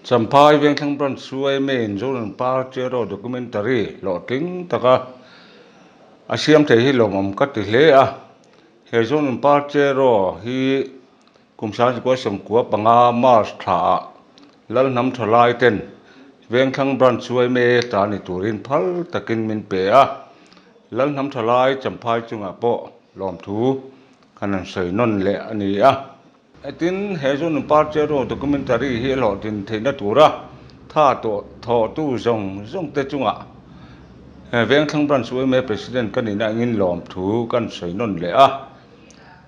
Champhai Vengthlang Branch CYMA in Zonun Par Cheraw Documentary hlawhtling taka a siam thei hi lawmawm ka ti hle a. He Zonun Par Cheraw hi kum 1995 March thlaah Lalhnam Thalai ten Vengthlang Branch CYMA ta ni turin phal takin min pe a. Lalhnam Thalai Champhai chungah pawh lawmthu kan han sawi nawn leh a ni a. Tin, he Zonun Par Cheraw documentary hi a hlawhtlin theihna tura tha thawhtu zawng zawng te chungah Vengthlang Branch yma President ka nihna angin lawmthu kan sawi nawn leh a.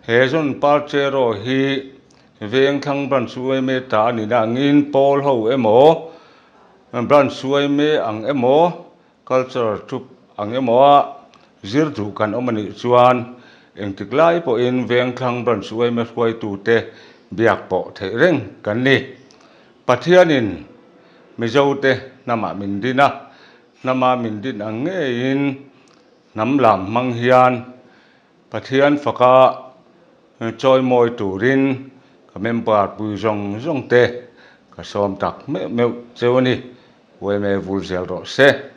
He Zonun Par Cheraw hi Vengthlang Branch yma ta a nihna angin pawl ho emaw, Branch yma ang emaw, Cultural troupe ang emaw a zir duh kan awm a nih chuan engtik lai pawhin Vengthlang Branch yma hruaitute biak pawh theih reng kan ni. Pathianin Mizote hnamah min din a, hnama min din ang ngeiin hnam lam hmang hian Pathian faka chawimawi turin ka member pui zawng zawng te ka sawm tak meuh meuh cheu a ni. Yma vul zel rawh se.